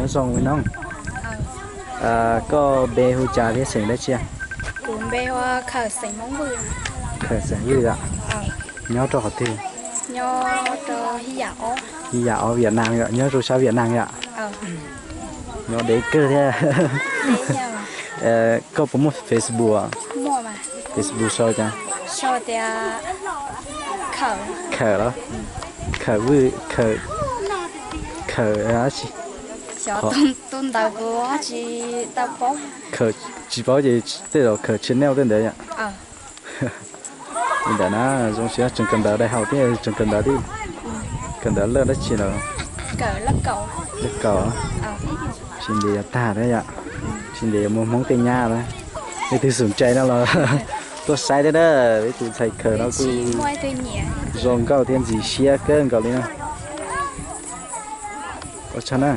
Zoo li no. Koj npe hu cas thiab xeem dab tsi? Khawm xeem Vwj yom. Nyob rau qhov twg? Yam ob Vietnam yom, nyob rau sab Vietnam yom. Nyob deb kawg thiab. Koj puas muaj Facebook? Facebook sau cas? Khawm los? Khawm Vwj, Khawm, Khawm dab tsi? Tus ntawd kuv tsis paub. Khawm tsis paub ces tej zaum Khawm channel tej ntawd yom. Li ntawd na, zoo siab tseem kawm ntawv daim hauv thiab tseem kawm ntawv thiab. Kawm ntawv laj dab tsi lawm? Laj kaum. Tsis ntev yuav tag thiab yom. Tsis ntev yuav muaj Hmoob tej nyab lawm. Leej twg xum cai no los tuaj saib thiab na. Peb tus ntxhais Khawm no kuj zoo nkauj thiab ntxim siab kawg nkaus li na. Ua tsaug na.